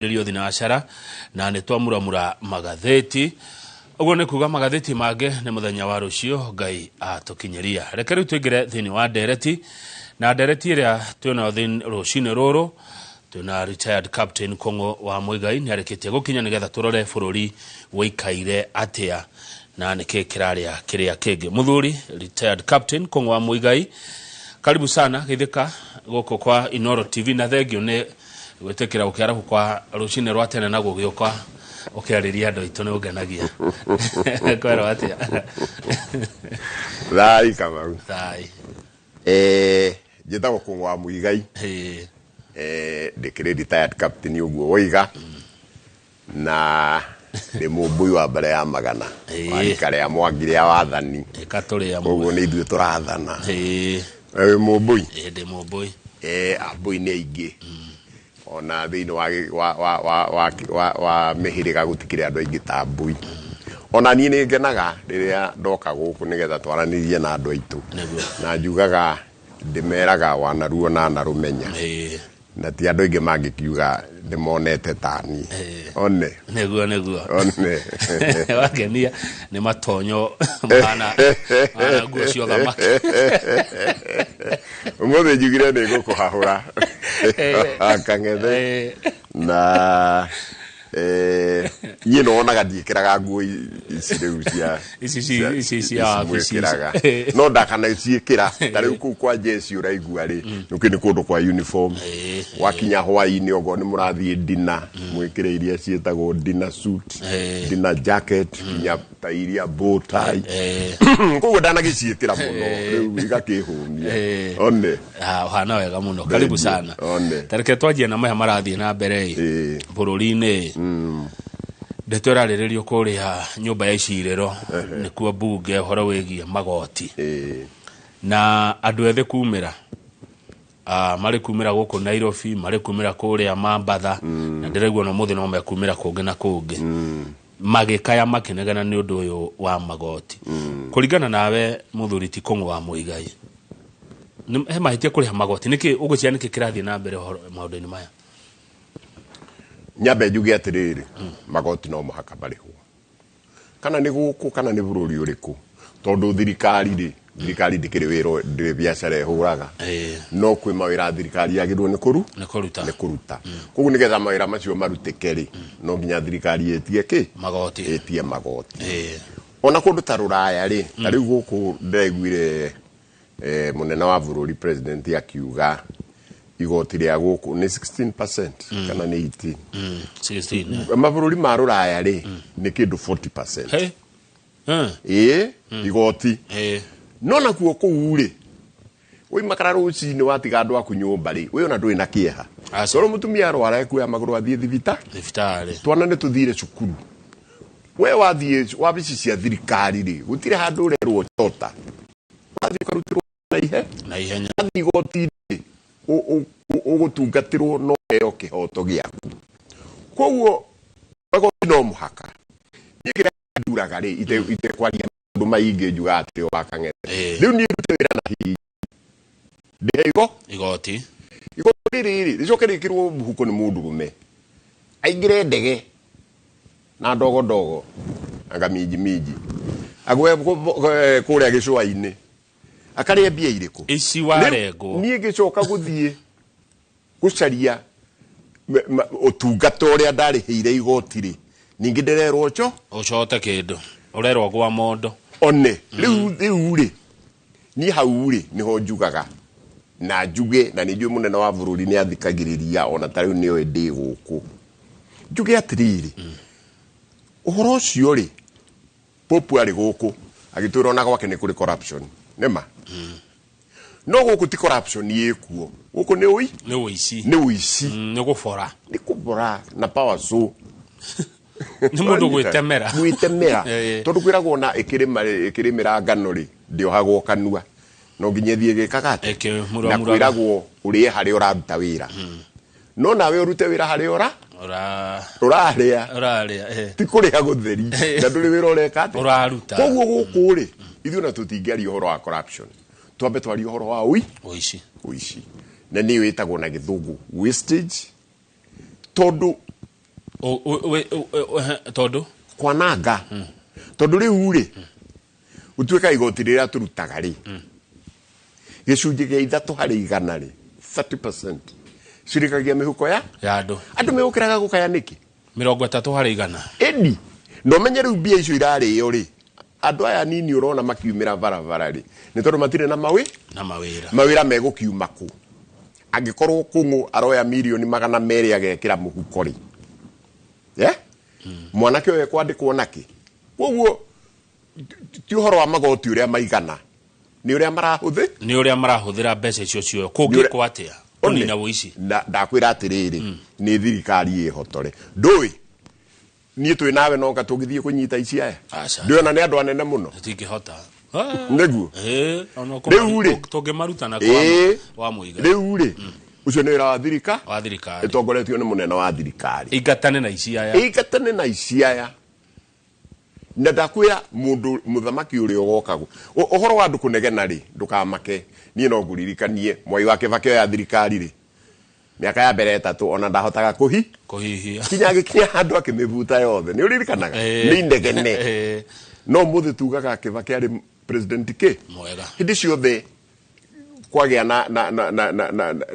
Rĩrio thinacara na nĩ twamuramura magathĩti. Ũguo nĩ kuga magathĩti mangĩ nĩ mũthenya wa rũciũ Ngai atũkinyĩria. Reke rĩu tũingĩre thĩinĩ wa ndereti, na ndereti ĩrĩa twĩnayo rũcinĩ rũrũ twĩna retired captain Kũng'ũ wa Mũigai, nĩ arĩkĩtie gũkinya nĩgetha tũrore bũrũri wĩikaire atĩa na nĩkĩ kĩrarĩa kĩrĩa kĩngĩ. Mũthuri retired captain Kũng'ũ wa Mũigai, karibu sana gĩthĩka gũkũ kwa Inoro TV, na thengio nĩ gwĩtĩkĩra gũkĩarahu kwa rũcinĩ rwa tene na gũgĩũka ũkĩarĩria andũ aitũ, nĩ ũngenagia. Kwerwo atĩa? Thai, Kamau. Thai. Njĩtagwo Kũng'ũ wa Mũigai. Ndĩkĩrĩ retired captain ũguo woiga, na ndĩ mũmbũi wa mbere ya magana wa rika rĩa Mwangi rĩa wathani. Ĩka tũrĩa. Koguo nĩ ithuĩ tũrathana. Wĩ mũmbũi? Ĩĩ, ndĩ mũmbũi. Ambũi nĩ aingĩ ona thĩinĩ wa wa wa wa wa wa wa mĩhĩrĩga, gũtikĩrĩ andũ aingĩ ta mbũi. Ona niĩ nĩ ngenaga rĩrĩa ndoka gũkũ nĩgetha twaranĩrie na andũ aitũ. Na njugaga ndĩmeraga wanaruo na narũmenya, na ti andũ aingĩ mangĩkiuga ndĩmonete ta niĩ one. Nĩguo. One. Wangenia nĩ matonyo mahana mahana nguo cia ũthamaki. Ũmũthĩ njugire nĩ ngũkũhahũra kang'ethe. Na niĩ nĩwonaga ndiĩkĩraga nguo ici rĩu cia Ici ici cia wabici ici. Mwĩkĩraga no ndakana ciĩkĩra ta rĩu kũu kwa jeci ũraigua rĩ, nĩkĩ nĩ kũndũ kwa uniform. Wakinya hwaĩ-inĩ, okorwo nĩ mũrathiĩ dinner, mwĩkĩre iria ciĩtagwo dinner suit, dinner jacket, nginya ta iria bow tie. Koguo ndanagĩciĩkĩra mũno rĩu igakĩhũmia. One. Ah, ũhana wega mũno, karibu sana. One. Tareke twanjie na maya marathiĩ na mbere ĩ bũrũri-inĩ. Ndeto ĩrarĩrĩrio kũrĩa nyũmba ya icirĩro, nĩkuo mbunge, ũhoro wĩgiĩ magoti na andũ ethĩ kumĩra, marĩ kumĩra gũkũ Nairobi, marĩ kumĩra kũrĩa Mambatha, na ndĩraigua no mũthĩ no mekumĩra kũngĩ na kũngĩ, magĩkaya makĩnegena nĩ ũndũ ũyũ wa magoti. Kũringana nawe, mũthuri ti Kũng'ũ wa Mũigai, he mahĩtia kũrĩha magoti? Nĩkĩ ũgwĩciria nĩkĩ kĩrathiĩ na mbere ũhoro maũndũ-inĩ maya? Nyambe njuge atĩrĩrĩ, magoti no mũhaka marĩhwo, kana nĩ gũkũ kana nĩ bũrũri ũrĩkũ, tondũ thirikari rĩ, thirikari ndĩkĩrĩ wĩra, ndĩrĩ biacara ĩhũraga. No kwĩ mawĩra thirikari yagĩrĩirwo nĩ kũru nĩ kũruta. Nĩ kũruta. Koguo nĩgetha mawĩra macio marutĩke rĩ, no nginya thirikari ĩtie kĩ? Magoti. Ĩtie magoti. Ona kũndũ ta rũraya rĩ, ta rĩu gũkũ ndĩraiguire mũnene wa bũrũri, president, akiuga igoti rĩa gũkũ nĩ 16% kana nĩ 18. 16. Mabũrũri ma rũraya rĩ, nĩ kĩndũ 40%. Hey. Ĩĩ, igoti. No nakuo kũu rĩ, woimakara rũcinĩ watiga andũ aku nyũmba rĩ, wĩ ona ndũrĩ na kĩeha. Aca. Tondũ mũtumia arwara ekuoya magũrũ athiĩ thibita thibitarĩ. Twana nĩ tũthire cukuru. We wathiĩ wabici cia thirikari rĩ, gũtirĩ handũ ũrerwo chota, wathiĩ ũkarutĩrwo na ihe na ihenya. Wathiĩ igoti-inĩ ũgũtungatĩrwo no heo kĩhoto gĩaku. Koguo magoti no mũhaka. Niĩ kĩrĩa nduraga rĩ, itekwaria maũndũ maingĩ, njugaga atĩrĩ, wakang'ethe, rĩu niĩ ndute wĩra na hinya ndĩhe igo igoti. Igoti rĩrĩ rĩcoke rĩkĩrwo mũhuko nĩ mũndũrũme aingĩre ndege na ndogo ndogo anga minji minji agwe kũrĩa gĩcũa-inĩ akarĩa mbia irĩkũ? Ici Rĩu warengwo. Niĩ ngĩcoka gũthiĩ gũcaria ũtungata ũrĩa ndarĩhĩire igoti rĩ, ningĩ ndĩrerwo co ũcote kĩndũ ũrerwo gwa mondo. One rĩu rĩ, niĩ hau rĩ nĩho njugaga na njuge, na nĩ njũĩ mũnene wa bũrũri nĩ athikagĩrĩria, ona ta rĩu nĩoĩ ndĩ gũkũ, njuge atĩrĩrĩ, ũhoro ũcio rĩ, Popu arĩ gũkũ agĩtwĩra ona gwake nĩ kũrĩ corruption, nĩma no gũkũ ti corruption ĩkuo, gũkũ nĩ ũi nĩ ũici. Nĩ ũici. Nĩ gũbora. Nĩ kũbora na power so nĩ mũndũ gwĩtemera. Gwĩtemera. Tondũ kwĩragwo ona ĩkĩrĩmĩra ngano rĩ, ndĩohagwo kanua, no nginya ĩthiĩ ĩgĩkaga atĩ Ĩkĩmuramuraga. Na kwĩragwo ũrĩe harĩa ũraruta wĩra, no nawe ũrute wĩra harĩa ũra ũrarĩa. Ũrarĩa. Ti kũrĩa gũtheri na ndũrĩ wĩra ũreka atĩ ũraruta. Koguo gũkũ rĩ, ithuĩ ona tũtingĩaria ũhoro wa corruption, twambe twarie ũhoro wa ũi ũici. Ũici, na nĩyo ĩtagwo na gĩthũngũ wastage, tondũ Tondũ Kwananga, tondũ rĩu rĩ, gũtuĩka igoti rĩrĩa tũrutaga rĩ, gĩcunjĩ gĩa 3% rĩ, 30% cirĩkagia mĩhuko ya ya andũ. Andũ megũkĩraga gũkaya nĩkĩ? 30%. Ĩni na ũmenye rĩu mbia icio irarĩo rĩ, andũ aya nini ũrona makiumĩra barabara rĩ, nĩ tondũ matirĩ na mawĩ na mawĩra. Mawĩra megũkiuma kũ angĩkorwo kũng'ũ aroya mirioni 200 agekĩra mũhuko rĩ? Yeah? Mwanake ũyũ ekwandĩkwo nakĩ? Koguo ti ũhoro wa magoti ũrĩa maigana, nĩ ũrĩa marahũthĩ Nĩ ũrĩa marahũthĩra mbeca icio cioyo. Kũngĩkwo atĩa kũnina ũici? Na ndakwĩra atĩrĩrĩ, nĩ thirikari ĩhotore. Ndũĩ niĩ twĩ nawe noka tũngĩthiĩ kũnyita ici aya? Aca. Ndĩona nĩ andũ anene mũno. Tũtingĩhota. Nĩguo. Ona Rĩu rĩ. Tũngĩmaruta na kwa mũiga. Rĩu rĩ, ũcio nĩ wĩra wa thirika Wa thirikari. Ĩtongoretio nĩ mũnene wa thirikari. Ingatane na ici aya. Ĩingatane na ici aya. Na ndakwĩra mũndũ mũthamaki ũrĩa ũgoka ũhoro wa andũ kũnegena rĩ, ndũkamake. Niĩ no ngũririkanie Mwai wa Kĩbakĩ oya thirikari rĩ, mĩaka ya mbere 3 ona ndahotaga kũhi Kũhihia. Kinya agĩkinya handũ akĩmĩbuta yothe. Nĩ ũririkanaga? Nĩ inegene. No mũthĩ tugaga Kĩbakĩ arĩ president kĩ Mwega. Hĩndĩ ciothe kwagĩa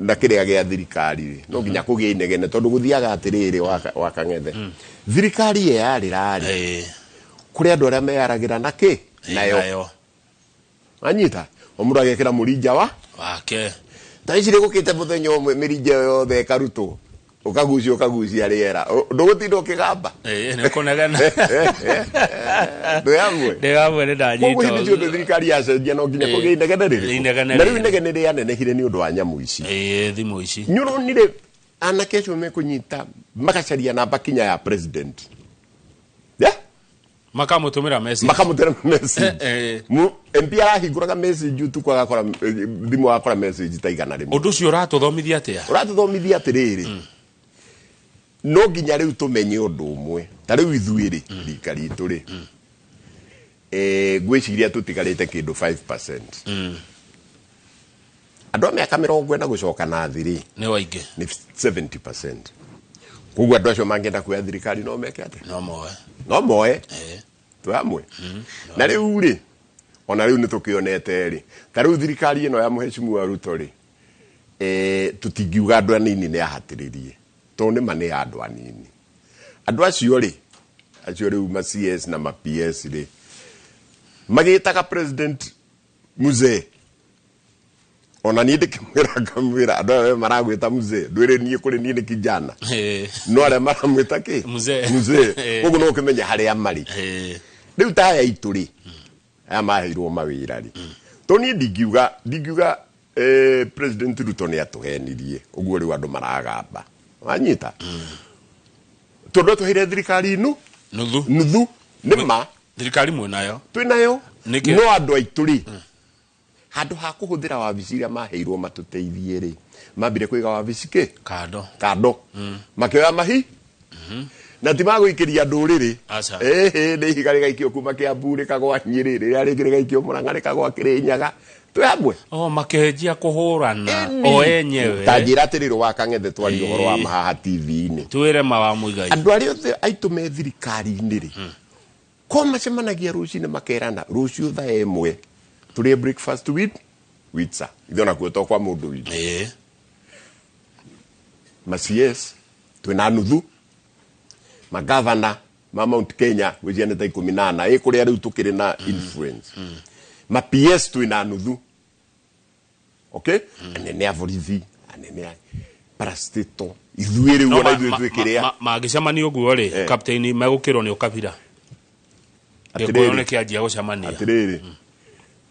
na kĩrĩa gĩa thirikari rĩ, no nginya kũgĩe inegene, tondũ gũthiaga atĩrĩrĩ, wa Kang'ethe, thirikari yeyarĩra rĩ, kũrĩ andũ arĩa meyaragĩra na kĩ nayo. Nayo. Anyita o mũndũ agekĩra mũrinja wa wake. Ta ici rĩ, gũkĩte mũthenya ũmwe mĩrinja ĩyo yothe ĩkarutwo, ũkagucia ũkagucia rĩera. Ndũgũtinda ũkĩgamba. Nĩ kũnegena. Ndĩ hamwe? Ndĩ hamwe, nĩ Koguo hĩndĩ ndanyita. ciothe thirikari yacenjia, no nginya kũgĩe inegene rĩrĩkũ? Inegene Na rĩu rĩrĩ. inegene rĩanenehire nĩ ũndũ wa nyamũ ici. Thimũ ici. Nĩ ũronire anake acio mekũnyita magacaria namba kinya ya president, yeah? Makamũtũmĩra message. Makamũtũmĩra message. MP arahingũraga message ũtukũ, agakora thimũ, agakora message ta 100. Ũndũ ũcio ũratũthomithia atĩa? Ũratũthomithia atĩrĩrĩ, no nginya rĩu tũmenye ũndũ ũmwe. Ta rĩu ithuĩ rĩ, rika ritũ rĩ, ngwĩciria tũtigarĩte kĩndũ 5%. Andũ a mĩaka 40 gũcoka na thĩ rĩ, Nĩ waingĩ. Nĩ 70%. Koguo andũ acio mangĩenda kuoya thirikari no meke atĩa? No moe. No moe. Twĩ hamwe? Na rĩu rĩ, ona rĩu nĩ tũkĩonete rĩ, ta rĩu thirikari ĩno ya mũhecimiwa Ruto rĩ, tũtingiuga andũ anini nĩ ahatĩrĩrie, tondũ nĩ ma nĩ ya andũ anini. Andũ acio rĩ, acio rĩu ma CS na ma PS rĩ, magĩtaga president mzee. Ona niĩ ndĩkĩmwĩra, ngamwĩra andũ aya maragwĩta mzee, ndwĩrĩ niĩ kũrĩ niĩ nĩ kijana. No arĩa maramwĩta kĩ? Mzee. Mzee. Koguo no ũkĩmenye harĩa marĩ. Rĩu ta aya aitũ rĩ, aya maheirwo mawĩra rĩ, to niĩ ndingiuga President Ruto nĩ atũhenirie ũguo rĩu andũ maragamba. Wanyita? Tondũ atũheire thirikari inu Nuthu. Nuthu nĩ ma. Thirikari mwĩnayo. Twĩnayo. Nĩkĩ? No andũ aitũ rĩ, handũ ha kũhũthĩra wabici iria maheirwo matũteithie rĩ, mambire kũiga wabici kĩ? Kando. Kando, makĩoya mahi na ti magũikĩria ndũrĩrĩ. Aca. Ĩhĩ, nĩ ihiga rĩgaikio kuma Kĩambu rĩkagwa Nyĩrĩ, rĩrĩa rĩngĩ rĩgaikio Mũrang'a rĩkagwa Kĩrĩnyaga. Twĩ hamwe? O makĩnjia kũhũrana o enyewe. Ta njĩra atĩrĩrĩ, wa Kang'ethe, twarie ũhoro wa mahaha TV-inĩ. Twĩre ma wa Mũigai. Andũ arĩa othe aitũ me thirikari-inĩ rĩ, ko macemanagia rũcinĩ makerana rũciũ thaa 1 tũrĩe breakfast with witsa ithe onakuo to kwa mũndũ witũ. Ma CS twĩna nuthu, magavana ma Mount Kenya gwĩcia nĩ ta 14 ĩ kũrĩa rĩu tũkĩrĩ na influence, ma PS twĩna nuthu, okay, anene a borithi, anene a parastatal, ithuĩ rĩu No ona ithuĩ twĩkĩrĩa mangĩcemania ũguo rĩ, captain, megũkĩrwo nĩ ũkabira. Gĩkũyũ Atĩrĩrĩ. nĩ kĩanjia gũcemania. Atĩrĩrĩ,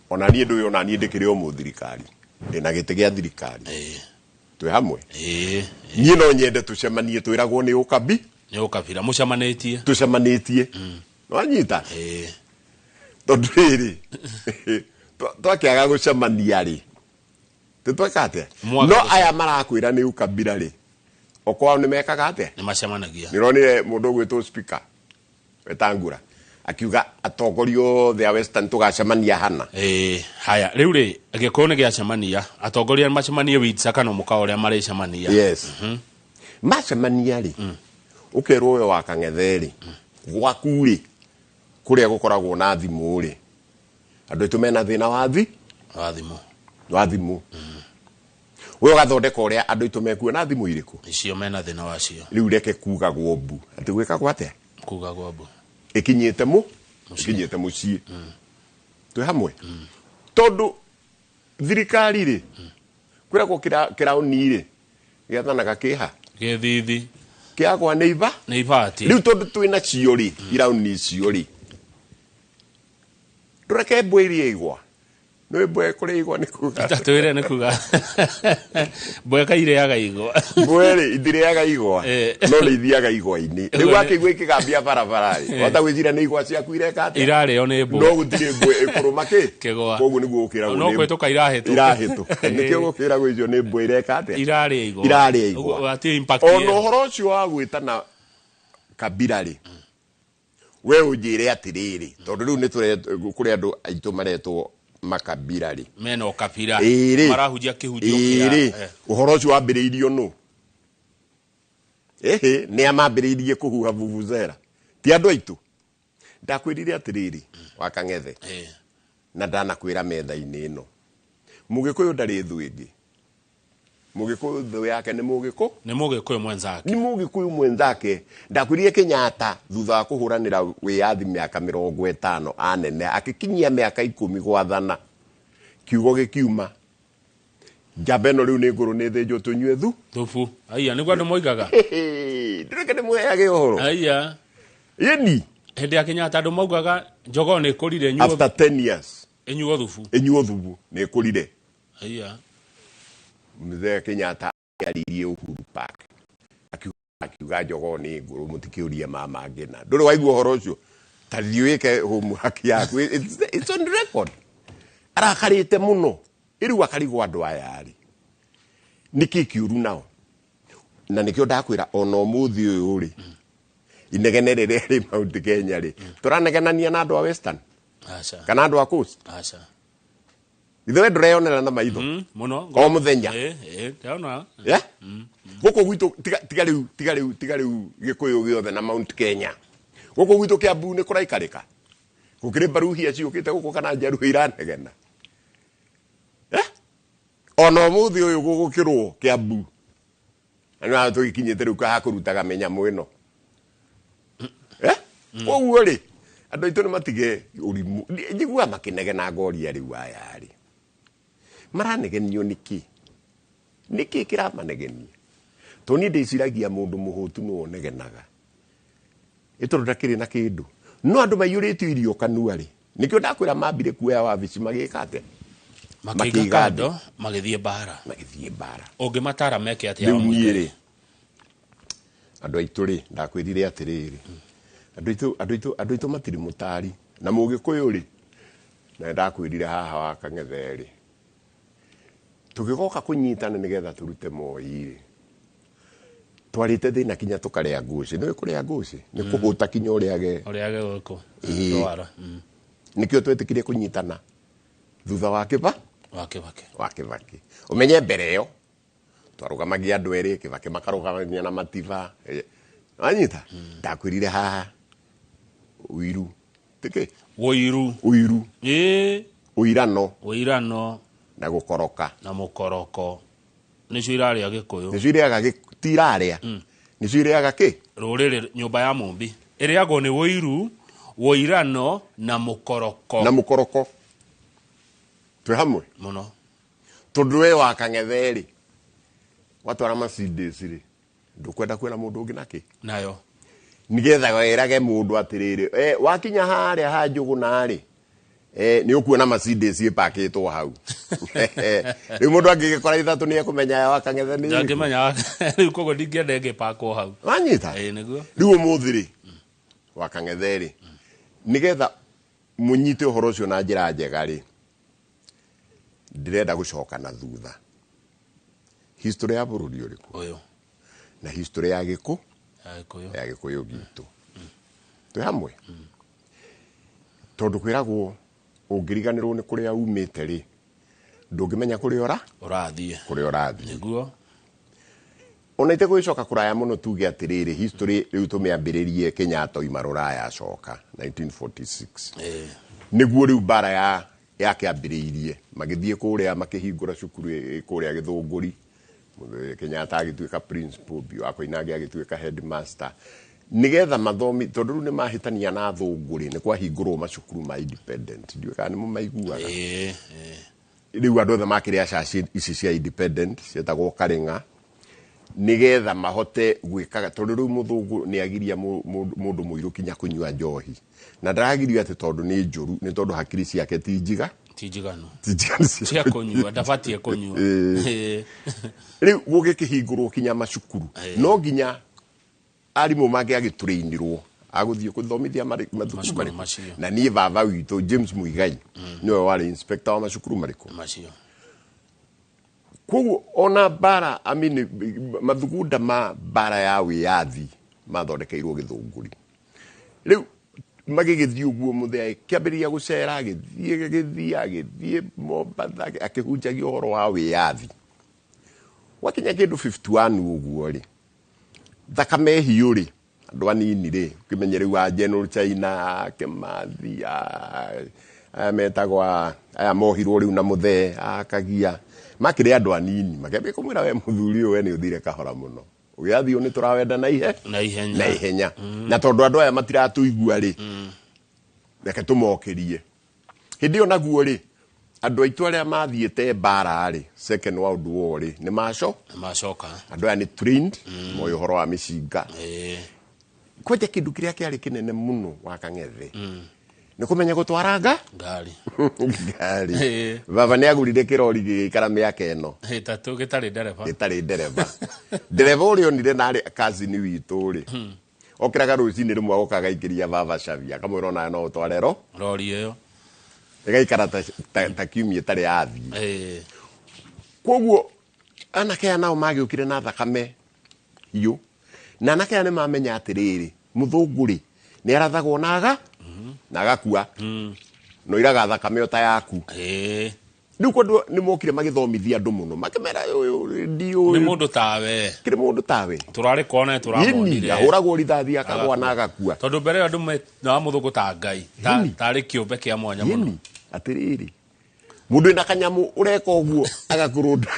ona niĩ ndũĩ, ona niĩ ndĩkĩrĩ o mũthirikari, ndĩna gĩtĩ gĩa thirikari. Twĩ hamwe? Ĩĩ. Niĩ no nyende tũcemanie, twĩragwo nĩ ũkabi. Nĩ ũkabira mũcemanĩtie. Tũcemanĩtie, nwanyita? Ĩĩ. Tondũ rĩrĩ, twakĩaga gũcemania rĩ, tĩtweka atĩa? Mwaga No gũcemania. aya marakwĩra nĩ ũkabira rĩ, okwao nĩ mekaga atĩa? Nĩ macemanagia. Nĩronire mũndũ ũgwĩtwo speaker Wetangula akiuga atongoria othe a Western tũgacemania hana. Ĩĩ, haya rĩu rĩ, gĩkũyũ nĩ gĩacemania, atongoria nĩ macemanie Windsor kana mũkawa ũrĩa marĩcemania. Yes, macemania rĩ, Ũkerwo we wa Kang'ethe rĩ, gwaku rĩ, kũrĩa gũkoragwo na thimũ rĩ, andũ aitũ mena thĩna wa thi Wa thimũ. Wa thimũ. We ũgathondeka ũrĩa andũ aitũ mekuona thimũ irĩkũ. Icio mena thĩna wacio. Rĩu reke kugagwo mbu atĩ gwĩkagwo atĩa? Kuga gwa mbu. Ĩkinyĩte mũ ĩkinyĩte mũciĩ. Twĩ hamwe, tondũ thirikari rĩ, kwĩragwo kĩraũni rĩ gĩathanaga kĩha? Gĩthithi. Kĩagwa nĩ iba. Nĩ ibati. Rĩu tondũ twĩna cio rĩ, iraũni icio rĩ, ndũreke mbwe iria igwa. Nĩ mbwe kũrĩa igwa nĩ kuga? Tatwĩre nĩ kuga mbwe kairĩaga igwa. Mbwe rĩ, itirĩaga igwa. No nĩ ithiaga igwa-inĩ. Rĩu Ũguo wakĩigua ikĩgambia barabara rĩ, wahota gwĩciria nĩ igwa ciaku ireka atĩa? Irarĩo nĩ mbwe. No gũtirĩ mbwe ĩkũrũma kĩ. Kĩgwa. Koguo nĩguo gũkĩragwo No nĩ- kũhĩtũka irahĩtũka. Irahĩtũka. Nĩkĩo gũkĩragwo icio nĩ mbwe ireka atĩa? Irarĩa igwa. Irarĩa igwa. Ũguo hatirĩ impact Ona ĩyo. ũhoro ũcio wa gwĩtana kabira rĩ, we ũnjĩre atĩrĩrĩ, tondũ rĩu nĩ kũrĩ andũ aitũ maretwo makabira rĩ, Mena ũkabira. Ĩĩ. Marahunjia kĩhunjio kĩa Ĩĩ, ũhoro ũcio wambĩrĩirio nũ? Ĩhĩ, nĩ a mambĩrĩirie kũhuha vuvuzela? Ti andũ aitũ? Ndakwĩrire atĩrĩrĩ, wa Kang'ethe, na ndanakwĩra metha-inĩ ĩno, Mũgĩkũyũ ndarĩ thũ ĩngĩ. Mũgĩkũyũ thũ yake nĩ Mũgĩkũ. Nĩ Mũgĩkũyũ mwenzake. Nĩ Mũgĩkũyũ mwenzake. Ndakwĩrire Kenyatta thutha wa kũhũranĩra wĩyathi mĩaka 50 anene, akĩkinyia mĩaka 10 gwathana, kiugo gĩkiuma, njamba ĩno rĩu nĩ ngũrũ, nĩ thĩnjwo tũnyue thu. Thubu. Aya nĩguo andũ moigaga. Ndĩreke ndĩmũheage ũhoro. Aya. Ĩni. Hĩndĩ ya Kenyatta andũ maugaga njogoo nĩ ĩkũrire, ĩnyuo. After 10 years. Ĩnyuo thubu. Ĩnyuo thubu, nĩ ĩkũrire. Aya. Mzee Kenyatta aririe Uhuru Park, akiuga njogoo nĩ ngũrũ, mũtikĩũrie mama ngĩna. Ndũrĩ waigua ũhoro ũcio? Ta thiĩ wĩke homework yaku. It's on record. Arakarĩte mũno. Rĩu akarigwo andũ aya rĩ, nĩkĩ kĩũru nao? Na nĩkĩo ndakwĩra ona ũmũthĩ ũyũ rĩ, inegene rĩrĩa rĩ Mount Kenya rĩ, tũranegenania na andũ a Western Aca. kana andũ a Coast? Aca. Ithe we ndũreyonera na maitho? Mũno. O mũthenya. Ĩ, ndĩrona. Yeah? Gũkũ gwitũ, tiga rĩu, tiga rĩu, tiga rĩu Gĩkũyũ gĩothe na Mount Kenya, gũkũ gwitũ Kĩambu nĩ kũraikarĩka? Gũkĩrĩ mbaruhia ciũkĩte gũkũ kana njaruo iranegena? Eh? Ona ũmũthĩ ũyũ gũgũkĩrwo Kĩambu na nĩ tũgĩkinyĩte rĩu hakũrutaga mĩnyamũ ĩno. Eh? Koguo rĩ, andũ aitũ nĩ matige ũrimũ. Njiguaga makĩnegena ngoria rĩu aya rĩ, maranegenio nĩkĩ? Nĩkĩ kĩramanegenia? Tondũ niĩ ndĩciragia mũndũ mũhũtu nĩwe ũnegenaga, ĩ tondũ ndakĩrĩ na kĩndũ. No andũ maiyũrĩtio irio kanua rĩ, nĩkĩo ndakwĩra mambire kuoya wabici magĩka atĩa? Makĩiga Makĩiga kando, magĩthiĩ mbara. Magĩthiĩ mbara. Ũngĩmatara meke atĩa? Rĩu niĩ rĩ, andũ aitũ rĩ, ndakwĩrire atĩrĩrĩ, andũ aitũ matirĩ mũtari na Mũgĩkũyũ rĩ, na ndakwĩrire haha wa Kang'ethe rĩ, tũgĩgoka kũnyitana nĩgetha tũrute Moi rĩ, twarĩte thĩna kinya tũkarĩa ngũcĩ. Nĩũĩ kũrĩa ngũcĩ nĩ kũhũta kinya ũrĩage. Ũrĩage gũkũ. Ĩĩ. Ndwara. Nĩkĩo twetĩkire kũnyitana thutha wa kĩba Wa Kĩbakĩ. Wa Kĩbakĩ. Ũmenye mbere ĩyo twarũgamagia andũ erĩ, Kĩbakĩ makarũgamania na Matiba. Wanyita? Ndakwĩrire haha ũiru tĩkĩ. Ũiru. Ũiru. Ĩĩ. Ũirano. Ũirano. Na gũkoroka. Na mũkoroko nĩcio irarĩa Gĩkũyũ. Nĩcio irĩaga ti irarĩa, nĩcio irĩaga kĩ? Rũrĩrĩ. Nyũmba ya Mũmbi ĩrĩagwo nĩ ũiru, ũirano na mũkoroko. Na mũkoroko. Twĩ hamwe? Mũno. Tondũ we wa Kang'ethe rĩ, watwara Mercedes rĩ, ndũkwenda kwĩra mũndũ ũngĩ nakĩ? Nayo. Nĩgetha werage mũndũ atĩrĩrĩ, wakinya harĩa ha Njũgũna rĩ, nĩ ũkuona Mercedes ĩpakĩtwo hau. Rĩu mũndũ angĩgĩkora ithatũ nĩ ekũmenya ya wa Kang'ethe nĩ ĩrĩkũ? Ndangĩmenya rĩu, koguo ndingĩenda ĩngĩpakwo hau. Wanyita? Ĩĩ, nĩguo. Rĩu ũmũthĩ rĩ, wa Kang'ethe rĩ, nĩgetha mũnyite ũhoro ũcio na njĩra njega rĩ, ndĩrenda gũcoka na thutha history ya bũrũri ũrĩkũ? Ũyũ. Na history ya Gĩkũ. Ya Gĩkũyũ. Ya Gĩkũyũ gitũ. Twĩ hamwe? Tondũ kwĩragwo ũngĩriganĩrwo nĩ kũrĩa umĩte rĩ, ndũngĩmenya kũrĩa ũra ũrathiĩ. Kũrĩa ũrathiĩ. Nĩguo. Ona itegũgĩcoka kũraya mũno tuge atĩrĩrĩ, history rĩu tũmĩambĩrĩrie Kenyatta oima rũraya acoka 1946. Nĩguo rĩu mbara ya yakĩambĩrĩirie, magĩthiĩ kũrĩa makĩhingũra cukuru kũrĩa Gĩthũngũri. Kenyatta agĩtuĩka principal, Biũ wa Koinange agĩtuĩka headmaster, nĩgetha mathomi, tondũ rĩu nĩmahĩtania na athũngũ rĩ, nĩ kwahingũrwo macukuru ma independent. Ndiũĩ kana nĩmo maiguaga. Rĩu andũ othe makĩrĩ acaci ici cia independent cietagwo Karĩng'a, nĩgetha mahote gwĩkaga, tondũ rĩu mũthũngũ nĩ agiria mũndũ mũirũ kinya kũnyua njohi, na ndaragirio atĩ tondũ nĩ njũru, nĩ tondũ hakiri ciake ti njiga, ti njiganu ti njiganu cia kũnyua, ndabatie kũnyua. Rĩu gũgĩkĩhingũrwo kinya macukuru, no nginya arimũ mangĩagĩtũrĩinirwo agũthiĩ gũthomithia mathukuru Macukuru marĩkũ. Macio. Na niĩ baba witũ James Muigai nĩwe warĩ inspector wa macukuru marĩkũ? Macio. Koguo ona mbara, I mean, mathugunda ma mbara ya wĩyathi mathondekeirwo Gĩthũngũri. Rĩu magĩgĩthiĩ ũguo, mũthee akĩambĩrĩria gũcera, agĩthiĩ gĩthiĩ, agĩthiĩ Mombatha, akĩhunjagia ũhoro wa wĩyathi. Gwakinya kĩndũ 51 ũguo rĩ, thakame hiũ rĩ, andũ anini rĩ, ũkĩmenye rĩu a General China, Kĩmathi, aya metagwo aya mohirwo rĩu na mũthee akagia, makĩrĩ andũ anini, makĩambia kũmwĩra, we mũthuri ũyũ, we nĩ ũthire kahora mũno, wĩyathi ũyũ nĩ tũrawenda na ihe na ihenya. Na ihenya, na tondũ andũ aya matiratũigua rĩ, reke tũmokĩrie. Hĩndĩ ĩyo naguo rĩ, andũ aitũ arĩa mathiĩte mbara rĩ, Second World War rĩ, nĩ maco macoka. Andũ aya nĩ trained, moĩ ũhoro wa mĩcinga. Kwanja kĩndũ kĩrĩa kĩarĩ kĩnene mũno wa Kang'ethe nĩ kũmenya gũtwara ngari. Ngari. Baba nĩ agũrire kĩrori gĩgĩikara mĩaka ĩno 3 gĩtarĩ ndereba. Gĩtarĩ ndereba. Ndereba ũrĩa onire narĩ cousin witũ rĩ, okĩraga rũcinĩ rĩmwe, agoka agaikĩria baba cabi, akamwĩra onawe no ũtware ro rori ĩyo. Ĩgaikara ta kiumia ĩtarĩ yathiĩ. Koguo anake aya nao magĩũkire na thakame hiũ, na anake aya nĩ mamenya atĩrĩrĩ, mũthũngũ rĩ, nĩ arathagwo na aga na agakua, no iraga thakame o ta yaku. Rĩu kwandũ nĩ mokire magĩthomithia andũ mũno, makĩmera ũyũ nĩ ndiũĩ mũndũ tawe. Kĩrĩ mũndũ tawe. Tũrarĩ kona Yĩni tũramonire. Ahũragwo rithathi akagwa na agakua. Tondũ mbere ĩyo andũ menaga mũthũngũ ta ngai, tarĩ kĩũmbe kĩa mwanya mũno. Yĩni atĩrĩrĩ, mũndũ wĩna kanyamũ ũreka ũguo agakũrũnda,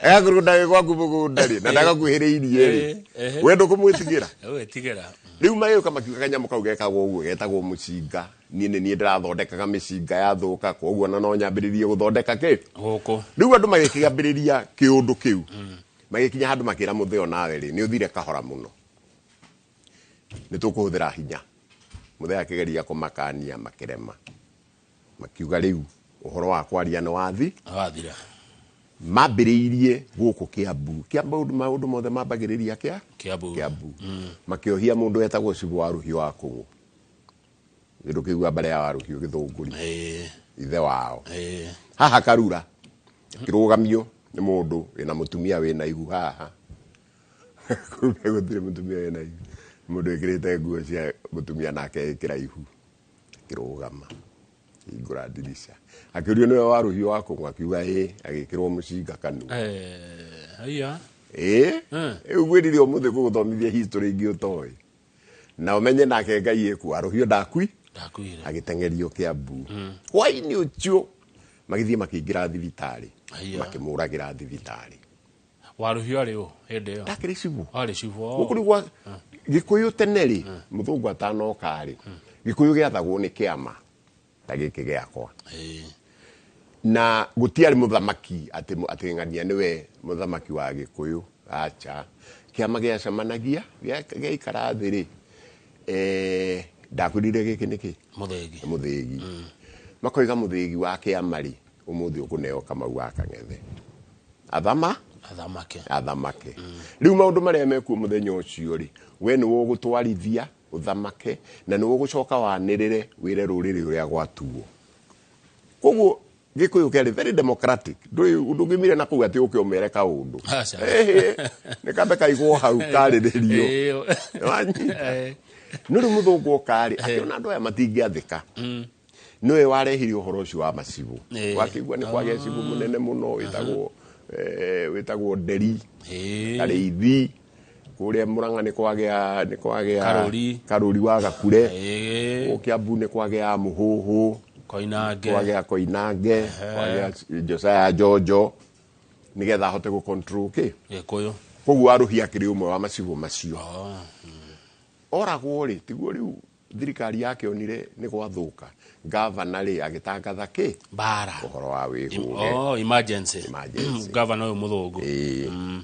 agakũrũnda wĩ gwaku mũgũnda rĩ, na ndagakuhĩrĩirie rĩ, we ndũkũmwĩtigĩra? Wĩtigĩra. Rĩu magĩũka makiuga kanyamũ kau gekagwo ũguo, getagwo mũcinga. Niĩ nĩ niĩ ndĩrathondekaga mĩcinga yathũka, koguo ona no nyambĩrĩrie gũthondeka kĩ gũkũ. Rĩu andũ magĩkĩambĩrĩria kĩũndũ kĩu, magĩkinya handũ makĩra mũtheo, nawe rĩ, nĩ ũthire kahora mũno, nĩ tũkũhũthĩra hinya. Mũthee akĩgeria kũmakania, makĩrema, makiuga rĩu ũhoro wa kwaria nĩ wathi. Wathira. Mambĩrĩirie gũkũ Kĩambu. Kĩambu maũndũ mothe mambagĩrĩria kĩa Kĩambu. Kĩambu. Makĩohia mũndũ wetagwo Cibũ wa Rũhiũ wa Kũng'ũ, ndũkĩigua mbere ya Warũhiũ Gĩthũngũri, ithe wao. Haha Karura akĩrũgamio nĩ mũndũ wĩna mũtumia wĩna ihu haha. Kũu gũtirĩ mũtumia wĩna ihu, mũndũ wĩkĩrĩte nguo cia mũtumia nake ĩkĩra ihu, akĩrũgama hingũra ndirica, akĩũrio nĩwe wa Rũhiũ wa Kũng'ũ, akiuga ĩ, agĩkĩrwo mũcinga kanua. Aya. Ĩ rĩu ngwĩrire ũmũthĩ gũgũthomithia history ingĩ ũtoĩ na ũmenye nake Ngai ĩkuo, Arũhiũ ndakui. Ndakuire. Agĩteng'erio Kĩambu hwainĩ ũcio, magĩthiĩ makĩingĩra thibitarĩ. Aya. Makĩmũragĩra thibitarĩ. Warũhiũ arĩ ũ hĩndĩ ĩyo? Ndakĩrĩ cibũ. Warĩ cibũ. Gũkũ rĩu gwa Gĩkũyũ tene rĩ, mũthũngũ atanoka rĩ, Gĩkũyũ gĩathagwo nĩ kĩama ta gĩkĩ gĩakwa. Na gũtiarĩ mũthamaki atĩ ng'ania nĩwe mũthamaki wa Gĩkũyũ, acha. Kĩama gĩacemanagia, gĩaikara thĩ rĩ, ndakwĩrire gĩkĩ nĩ kĩ? Mũthĩgi. Nĩ mũthĩgi. Makoiga mũthĩgi wa kĩama rĩ, ũmũthĩ ũkũneo Kamau wa Kang'ethe athama athamake. Athamake. Rĩu maũndũ marĩa mekuo mũthenya ũcio rĩ, we nĩwe ũgũtwarithia ũthamake, na nĩwe ũgũcoka wanĩrĩre wĩre rũrĩrĩ ũrĩa gwatuo. Koguo Gĩkũyũ kĩarĩ very democratic. Ndũngĩmire na kũu atĩ ũke ũmere kaũndũ. Aca. Ĩhĩ, nĩ kambe kaigwo hau karĩrĩrio. Wanyita? No rĩu mũthũngũ oka rĩ, akĩona andũ aya matingĩathĩka, nĩwe warehire ũhoro ũcio wa macibũ. Wakĩigua nĩ kwagĩa cibũ mũnene mũno wĩtagwo Wĩtagwo Nderi. Karĩithi kũrĩa Mũrang'a nĩ kwagĩa Karũri. Karũri wa Gakure. Gũkũ Kĩambu nĩ kwagĩa Mũhũhũ. Koinange. Kwagĩa Koinange, kwagĩa Josiah Jojo, nĩgetha ahote gũ control kĩ. Gĩkũyũ. Koguo Warũhia akĩrĩ ũmwe wa macibũ macio. Oragwo rĩ, tiguo rĩu thirikari yakĩonire nĩ gwathũka, gavana rĩ agĩtangatha kĩ? Mbara. Ũhoro wa wĩhũge. Oh, emergency. Emergency. Gavana ũyũ mũthũngũ. Ĩĩ.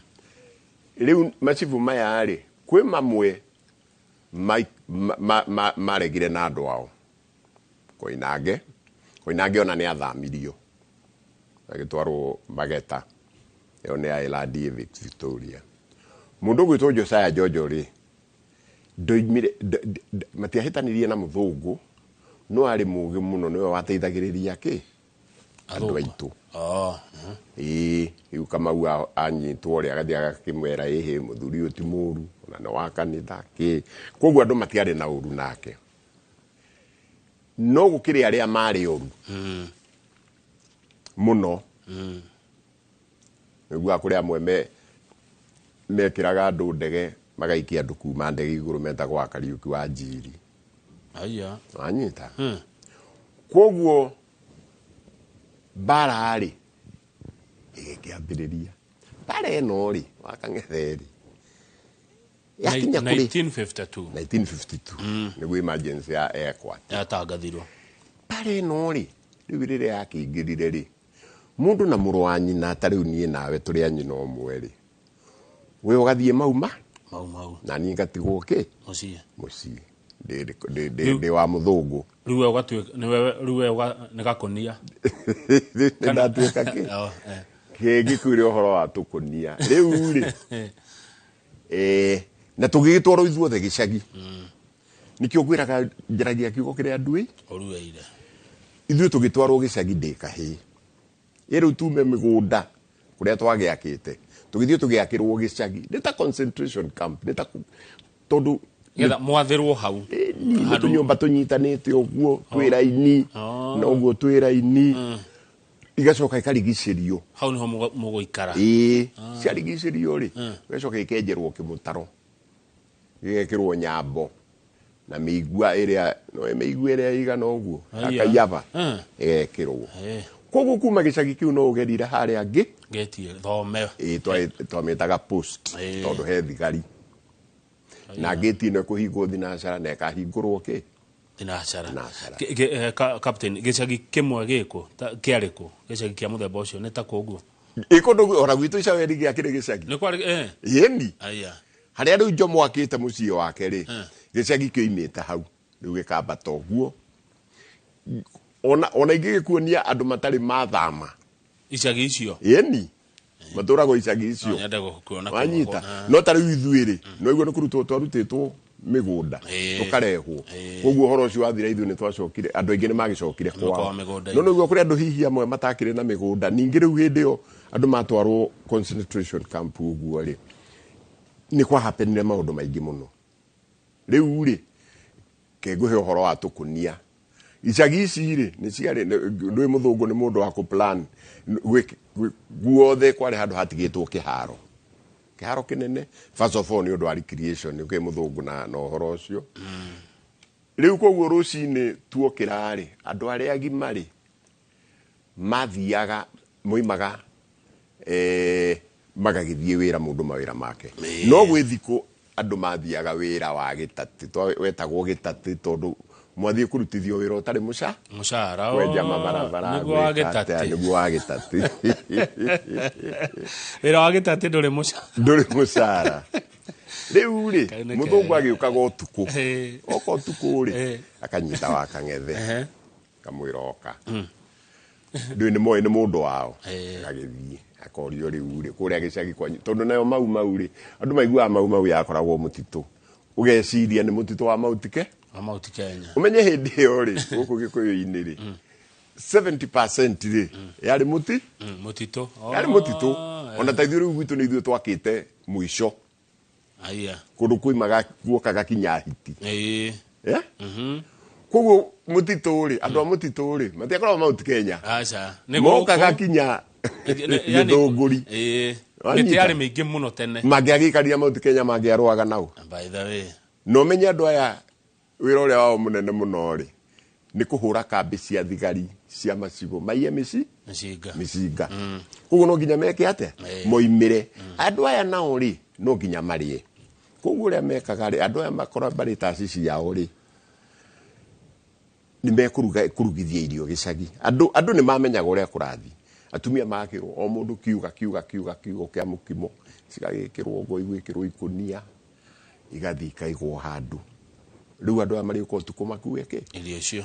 Rĩu macibũ maya rĩ, kwĩ mamwe maregire na andũ ao. Koinange, Koinange ona nĩ athamirio agĩtwarwo Mageta, ĩyo nĩ Island ĩ Victoria. Mũndũ ũgwĩtwo Josiah Jojo rĩ, ndoimire matiahĩtanirie na mũthũngũ, no arĩ mũgĩ mũno, nĩwe wateithagĩrĩria kĩ andũ Athũngũ. Aitũ. Oh. Ĩĩ, rĩu Kamau anyitwo rĩ, agathiĩ agakĩmwĩra, ĩhĩ, mũthuri ũyũ ti mũru, ona nĩ wa kanitha kĩ. Koguo andũ matiarĩ na ũru nake, no gũkĩrĩ arĩa marĩ oru mũno. Nĩguo kũrĩ amwe mekĩraga andũ ndege, magaikia andũ kuma ndege igũrũ, metagwo wa Kariũki wa Njiri. Aya. Wanyita? Koguo mbara rĩ ĩgĩkĩambĩrĩria. Mbara ĩno rĩ, wakang'ethe rĩ, yakinya kũrĩ 1952. 1952 nĩguo emergency ya ekwa Yatangathirwo. Mbara ĩno rĩ, rĩu rĩrĩa yakĩingĩrire rĩ, mũndũ na mũrũ wa nyina, ta rĩu niĩ nawe tũrĩ a nyina ũmwe rĩ, we ũgathiĩ mauma Mau Mau. Na niĩ ngatigwo kĩ? Mũciĩ. Mũciĩ ndĩ wa mũthũngũ. Rĩu we ũgatuĩka nĩwe rĩu we nĩ gakũnia. Nĩ ndatuĩka kĩ? Oh, eh. Kĩngĩkwĩre ũhoro wa tũkũnia rĩu rĩ, na tũgĩgĩtwarwo ithuothe gĩcagi. Nĩkĩo ngwĩraga njaragia kiugo kĩrĩa nduĩ. Ũrueire. Ithuĩ tũgĩtwarwo gĩcagi ndĩ kahĩĩ. Ĩ rĩu tume mĩgũnda kũrĩa twagĩakĩte, tũgĩthiĩ tũgĩakĩrwo gĩcagi, nĩ ta concentration camp, nĩ ta tondũ Getha mwathĩrwo hau. Nĩ tũnyũmba tũnyitanĩte ũguo twĩ raini. Oh. Na ũguo twĩ raini, igacoka ikarigicĩrio. Hau niho mũgũikara. Ĩĩ, ciarigicĩrio rĩ, igacoka ikenjerwo kĩmũtaro, gĩgekĩrwo nyambo na mĩigua ĩrĩa no mĩigua ĩrĩa ĩigana ũguo ya Aya. kaiyaba ĩgekĩrwo. Koguo kuma gĩcagi kĩu no ũgerire harĩa ngĩ Geti thome. Ĩĩ, twamĩtaga post, tondũ he thigari na ngĩti ĩno ĩkũhingwo thinacara na ĩkahingũrwo kĩ? Thinacara. Thinacara. Captain, gĩcagi kĩmwe gĩkũ kĩarĩ kũ? Gĩcagi kĩa mũthemba ũcio nĩ ta kũ ũguo? Ĩ kũndũ ona gwitũ Icaweri gĩakĩrĩ gĩcagi. Nĩ kwarĩ Ĩni. Aya. Harĩa rĩu Jomo akĩte mũciĩ wake rĩ, gĩcagi kĩoimĩte hau rĩu gĩkambata ũguo. Ona ingĩgĩkuonia andũ matarĩ mathama icagi icio. Ĩni, matũragwo icagi icio. No nyende gũkuona kũu Wanyita? ũguo. No ta rĩu ithuĩ rĩ, no iguo nĩ kũrutwo twarutĩtwo mĩgũnda, tũkarehwo. Koguo ũhoro ũcio wathira, ithuĩ nĩ twacokire, andũ aingĩ nĩ magĩcokire kwao kwao mĩgũnda-inĩ. No nĩguo kũrĩ andũ hihi amwe matakĩrĩ na mĩgũnda. Ningĩ rĩu hĩndĩ ĩyo andũ matwarwo concentration camp ũguo rĩ, nĩ kwahapenire maũndũ maingĩ mũno. Rĩu rĩ, kengũhe ũhoro wa tũkũnia. Icagi ici rĩ, nĩ ciarĩ ndũĩ mũthũngũ nĩ mũndũ wa kũ-plan. Guothe kwarĩ handũ hatigĩtwo kĩharo, kĩharo kĩnene. First of all, nĩ ũndũ wa recreation, nĩ ũkĩũĩ mũthũngũ na ũhoro ũcio. Rĩu koguo rũcinĩ tuokĩra rĩ, andũ arĩa agima rĩ, mathiaga moimaga, magagĩthiĩ wĩra, mũndũ mawĩra make. No gwĩ thikũ andũ mathiaga wĩra wa gĩtatĩ, wetagwo gĩtatĩ, tondũ mwathiĩ kũrutithio wĩra ũtarĩ mũca Mũcara. Kwenja mabarabara. Nĩguo wa Gwĩka atĩa, gĩtatĩ. Nĩguo wa gĩtatĩ. Wĩra wa gĩtatĩ ndũrĩ mũcara. Ndũrĩ mũcara. Rĩu rĩ, Kau nĩ mũthũngũ kega. agĩũkaga ũtukũ. Oka ũtukũ rĩ, akanyita wa kang'ethe, kamwĩra oka. Ndũĩ nĩ moĩ nĩ mũndũ wao. Agagĩthiĩ akorio, rĩu rĩ, kũrĩa gĩcagi kwanyu, tondũ nayo Mau Mau rĩ, andũ maiguaga Mau Mau yakoragwo mũtitũ, ũgeciria nĩ mũtitũ wa Mount Ke Wa Mount Kenya. Ũmenye hĩndĩ ĩyo rĩ, gũkũ Gĩkũyũ-inĩ rĩ, 70% rĩ yarĩ mũti Mũtitũ. Yarĩ mũtitũ. Ona ta ithuĩ rĩu gwitũ nĩ ithuĩ twakĩte mũico. Aya. Kũndũ kuimaga guokaga kinya hiti. Eh? Koguo mũtitũ rĩ, andũ a mũtitũ rĩ, matiakoragwo Mount Kenya. Aca. Nĩ Mokaga gũkũ. kinya Yani- Gĩthũngũri. Ĩĩ. Wanyita? Mĩtĩ yarĩ mĩingĩ mũno tene. Mangĩagĩikarire Mount Kenya mangĩarũaga nao. By the way. Na ũmenye andũ aya wĩra ũrĩa wao mũnene mũno rĩ nĩ kũhũra kambĩ cia thigari cia macigo maiye mĩci Mĩcinga. Mĩcinga. Koguo no nginya meke atĩa? Moimĩre. Andũ aya nao rĩ, no nginya marĩe. Koguo ũrĩa mekaga rĩ, andũ aya makorwo marĩ taci ciao rĩ, nĩ mekũruga kũrugithia irio gĩcagi. Andũ nĩ mamenyaga ũrĩa kũrathiĩ. Atumia magakĩrwo o mũndũ kiuga kiuga kiuga kiugo kĩa mũkimo, cigagĩkĩrwo ngo, igwĩkĩrwo ikũnia, igathiĩ ikaigwo handũ. Rĩu andũ aya marĩũka ũtukũ makue kĩ? Irio icio.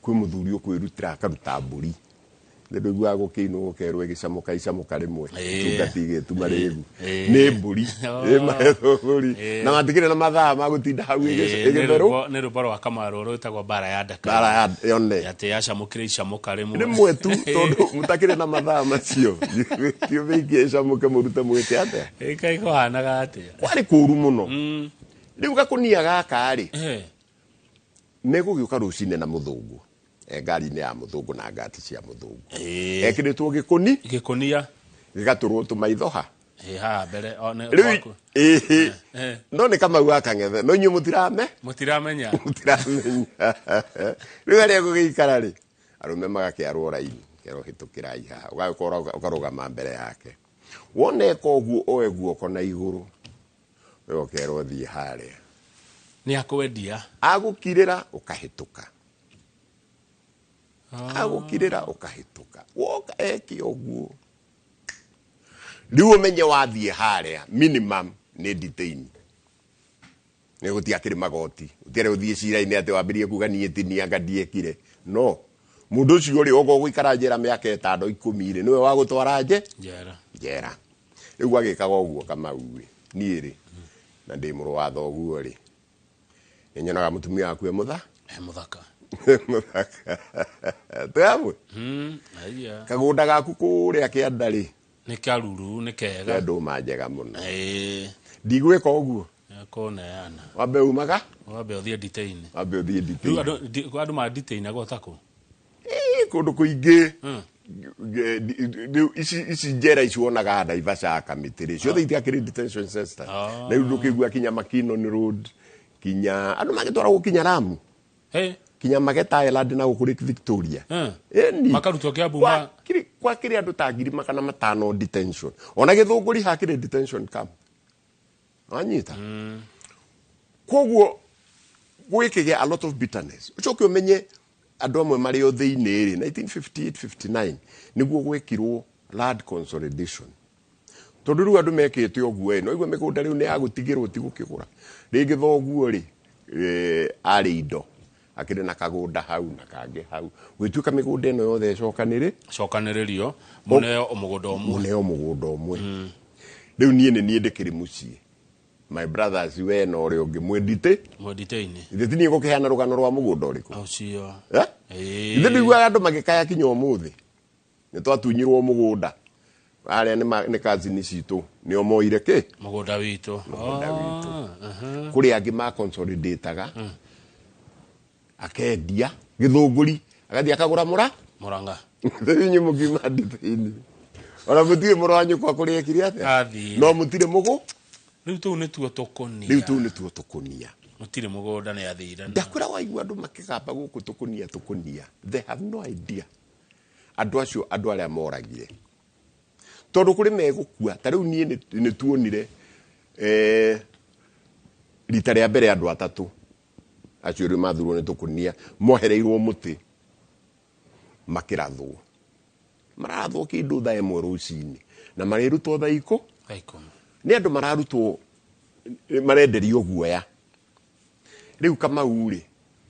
Kwĩ mũthuri ũkwĩrutĩra akaruta mbũri. Nĩ ndũiguaga gũkĩinwo gũkerwo ĩgĩcamũka icamũka rĩmwe? Itungati igĩtuma rĩgu. Nĩ mbũri. Ĩ mbũri. Na matikĩrĩ na mathaa ma gũtinda hau Ĩĩ, ĩgĩtherũ. Nĩ rwĩmbo rwa Kamarũ rwĩtagwo Mbara ya Ndaka. Mbara ya yone. Atĩ yacamũkire icamũka rĩmwe. Rĩmwe tu, tondũ mũtakĩrĩ na mathaa macio. Tiũmĩikie ĩcamũke mũrute mwĩke atĩa? Ĩkaĩ kũhanaga atĩa? Kwarĩ kũru mũno. Rĩu gakũnia gaka rĩ, megũgĩũka rũcinĩ na mũthũngũ e ngari-inĩ ya mũthũngũ na ngati cia mũthũngũ, ekĩrĩtwo gĩkũni. Gĩkũnia. Gĩgatũrwo tũmaitho ha. Ĩĩ, haha mbere. O, Rĩu gwaku. ĩhĩ, no nĩ Kamau wa Kang'ethe, no inyuĩ mũtirame. Mũtiramenya. Mũtiramenya. Rĩu harĩa gũgĩikara rĩ, arũme magakĩarwo raini, kerwo hĩtũkĩrai haha, ũgagĩkorwo ũkarũgama mbere yake. Wona eka ũguo, oe guoko na igũrũ, we ũkerwo thiĩ harĩa. Nĩ akwendia. Agũkirĩra ũkahĩtũka, agũkirĩra ũkahĩtũka. Woka eke ũguo, rĩu ũmenye wathiĩ harĩa minimum nĩ detain. Nĩ gũtiakĩrĩ magoti, gũtiarĩ ũthiĩ cira-inĩ atĩ wambĩrĩrie kuga niĩ tinianga ndiekire. No mũndũ ũcio rĩ, okorwo gũikara njera mĩaka 5 10 rĩ, nĩwe wa gũtwara nje. Njera. Njera. Rĩu agĩkaga ũguo Kamau rĩ, niĩ rĩ, na ndĩ mũrũ wa thoguo rĩ, nĩ nyonaga mũtumia waku e mũtha. E mũthaka. Mũthaka, twĩ hamwe. Aiya. Kagũnda gaku kũrĩa kĩanda rĩ, Nĩ karuru, nĩ kega. Kĩa ndũma njega mũno. Ndigwĩka ũguo. Kũneana. Wambe umaga. Wambe ũthiĩ detain. Wambe ũthiĩ Rĩu detain. Andũ ma detainagwo ta kũ? Ĩĩ, kũndũ kũingĩ. Rĩu ici njera ici wonaga Naivasha, Kamĩtĩ rĩ, ciothe itiakĩrĩ detention center. Na rĩu ndũkĩigua kinya McKinnon Road, kinya andũ magĩtwaragwo kinya Lamu, kinya Mageta Island na gũkũ Lake Victoria. Ĩni. Makarutwo Kiambu Kwakĩrĩ andũ ta 500,000 detention. Ona Gĩthũngũri hakĩrĩ detention camp. Wanyita? Koguo gwĩkĩgĩa a lot of bitterness. Ũcoke ũmenye andũ amwe marĩ o thĩinĩ rĩ, 1958 59 nĩguo gwekirwo land consolidation, tondũ rĩu andũ mekĩte ũguo ĩ, no igua mĩgũnda rĩu nĩ ya gũtigĩrwo, ti gũkĩgũra rĩngĩ. Thoguo rĩ, arĩ indo akĩrĩ na kagũnda hau na kangĩ hau, gwĩtuĩka mĩgũnda ĩno yothe ĩcokanĩrĩ. Cokanĩrĩrio mũneo mũgũnda ũmwe. Mũneo mũgũnda ũmwe. Rĩu niĩ nĩ niĩ ndĩkĩrĩ mũciĩ, my brothers, we na ũrĩa ũngĩ mwendite. Mwe detain. Ithe ti niĩ ngũkĩheana rũgano rwa mũgũnda ũrĩkũ? Ũcio. Eh? Ĩĩ. Ithe ndiguaga andũ magĩkaya kinya ũmũthĩ nĩ twatunyirwo mũgũnda arĩa nĩ cousin citũ nĩo moire kĩ? Mũgũnda witũ. Mũgũnda witũ. Ah, aha. Kũrĩ angĩ ma consolidataga, akendia Gĩthũngũri, agathiĩ akagũra mũra. Mũrang'a. Rĩu inyuĩ mũkiuma ndithĩini, ona mũtirĩ mũrũ wa nyũkwa kũrĩa ekire atĩa. Athire. No mũtirĩ mũgũ. Rĩu tũu nĩtuo tũkũnia. Rĩu tũu nĩtuo tũkũnia. Mũtirĩ mũgũnda, nĩ athire. Ndakwĩra, waigua andũ makĩgamba gũkũ tũkũnia tũkũnia, they have no idea andũ acio, andũ arĩa moragire, tondũ kũrĩ megũkua. Ta rĩu niĩ nĩ tuonire rita rĩa mbere andũ atatũ acio rĩu mathurwo nĩ tũkũnia mohereirwo mũtĩ makĩrathwo. Marathwo kĩndũ thaa 1 rũcinĩ na marĩrutwo thaa ikũ. Thaa 10. Nĩ andũ mararutwo, marenderio guoya. Rĩu Kamau rĩ,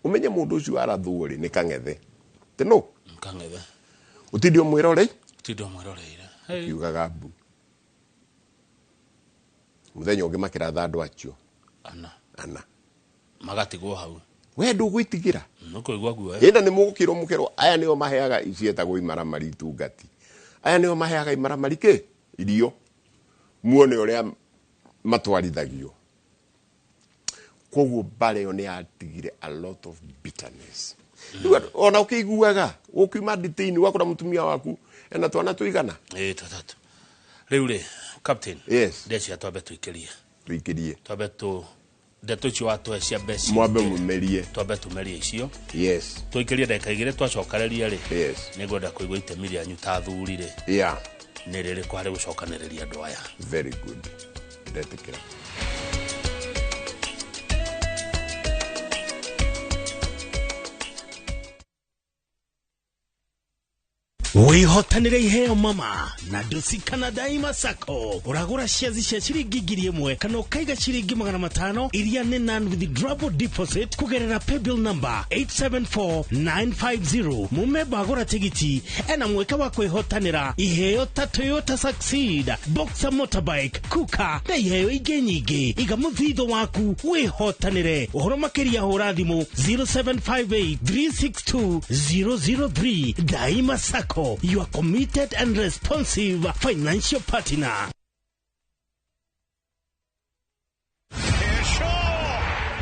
ũmenye mũndũ ũcio arathwo rĩ, nĩ Kang'ethe tino. Kang'ethe. Ũtinde ũmwĩrorei. Ũtinde ũmwĩroreire. Hey. Kiugaga mbu. Mũthenya ũngĩ makĩratha andũ acio ana. Ana. Magatigwo hau. We ndũgwĩtigĩra. Nĩkũigua guoya. Ĩna nĩ mũgũkĩrwo mũkerwo aya nĩo maheaga cietagwo imaramari itungati, aya nĩo maheaga imaramari kĩ irio, muone ũrĩa matwarithagio. Koguo mbara ĩyo nĩ yatigire a lot of bitterness. Rĩu ona ũkĩiguaga ũkiuma nditĩ-inĩ ũgakora mũtumia waku ena twana tũigana. Ĩĩ, tũtatũ. Rĩu rĩ, captain, Yes. ndecia twambe tũikĩrie. Tũikĩrie. Twambe tũ ndeto icio watũhe cia mbeca. Mwambe mũmerie. Twambe tũmerie icio. Yes. Tũikĩrie ndagĩka igĩrĩ twacokareria rĩ. Yes. Nĩngwenda kũigua itemi rĩanyu ta athuri rĩ. Yeah. Nĩ rĩrĩkũ harĩ gũcokanĩrĩria andũ aya? Very good. Ndetĩkĩra. Wĩhotanĩre iheo mama na Ndusi kana Daima Sacco. Ũragũra shares cia ciringi 1,000 kana ũkaiga ciringi 500 iria nĩ non withdrawable deposit kũgerera paybill number 874950. Mũmemba agũra tigiti ena mweke wa kwĩhotanĩra iheo ta Toyota Succeed, Boxer motorbike, Kuka na iheo ingĩ nyingĩ. Iga mũthithũ waku wĩhotanĩre. Ũhoro makĩria hũra thimũ 0758 362 003. Daima Sacco, your committed and responsive financial partner.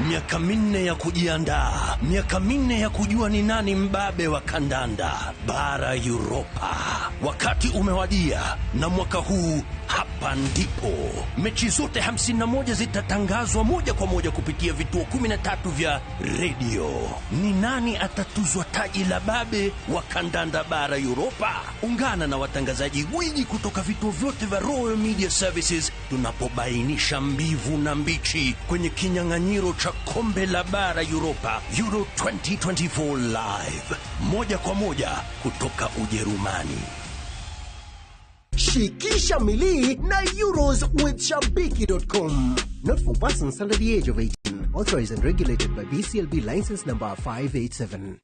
Miaka 4 ya kujiandaa, miaka 4 ya kujua ni nani mbabe wa kandanda bara Europa. Wakati umewadia, na mwaka huu hapa ndipo mechi zote 51 zitatangazwa moja kwa moja kupitia vituo 13 vya redio. Ni nani atatuzwa taji la babe wa kandanda bara Europa? Ungana na watangazaji gwiji kutoka vituo vyote vya Royal Media Services tunapobainisha mbivu na mbichi kwenye kinyang'anyiro cha kombe la bara Europa Euro 2024 live moja kwa moja kutoka Ujerumani. Shikisha milii na Euros with Shabiki.com. Not for persons under the age of 18. Authorized and regulated by BCLB license number 587.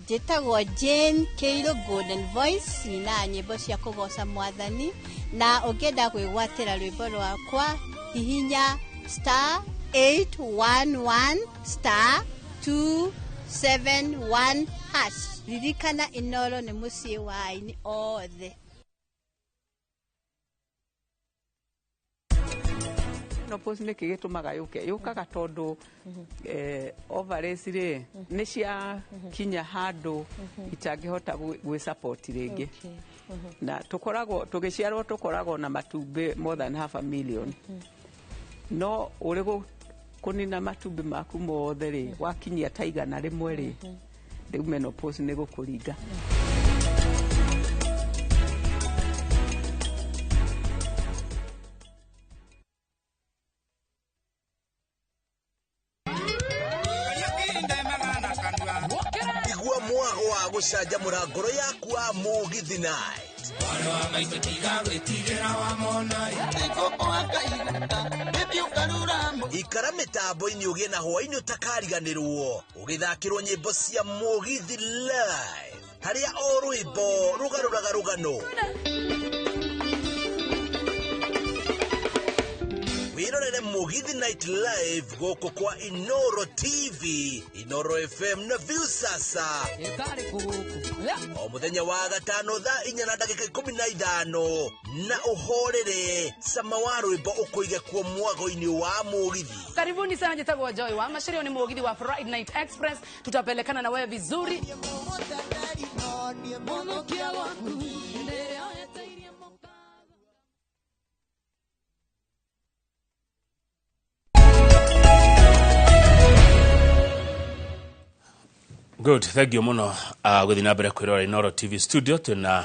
Njĩtagwo Jane Kĩirũ Golden Voice, nyinaga nyĩmbo cia kũgoca mwathani, na ũngĩenda kwĩgwatĩra rwĩmbo rwakwa hihinya star 811 star 271 hash. Ririkana Inoro nĩ mũciĩ wa aini othe. Menopause nĩ kĩ gĩtũmaga yũke? Yũkaga tondũ ovaries rĩ nĩ cia kinya handũ itangĩhota gwĩ support rĩngĩ. Na tũkoragwo tũgĩciarwo tũkoragwo na matumbĩ more than half a million. No ũrĩ kũnina matumbĩ maku mothe rĩ, wakinyia ta 100 rĩ, rĩu menopause nĩ gũkũringa. Igua mwago wa gũcanjamũra ngoro yaku wa Mũgithi Night. Ikara mĩtambo-inĩ ũgĩe na hwaĩ-inĩ ũtakariganĩrwo ũgĩthakĩrwo nyĩmbo cia Mũgithi live harĩa o rwĩmbo rũgarũraga rũgano. Wĩrorere Mũgithi Night Live gũkũ kwa Inoro TV, Inoro FM na Viusasa. O mũthenya wa gatano thaa 4:15 na ũhorere cama wa rwĩmbo ũkũige kuo mwago-inĩ wa Mũgithi. Karibuni sana, njĩtagwo Joy wa Machirio, ni Mũgithi wa Friday Night Express. Tutapelekana na wewe vizuri. Good, thank you muno. Gũthiĩ na mbere kwĩrora Inoro TV studio twĩna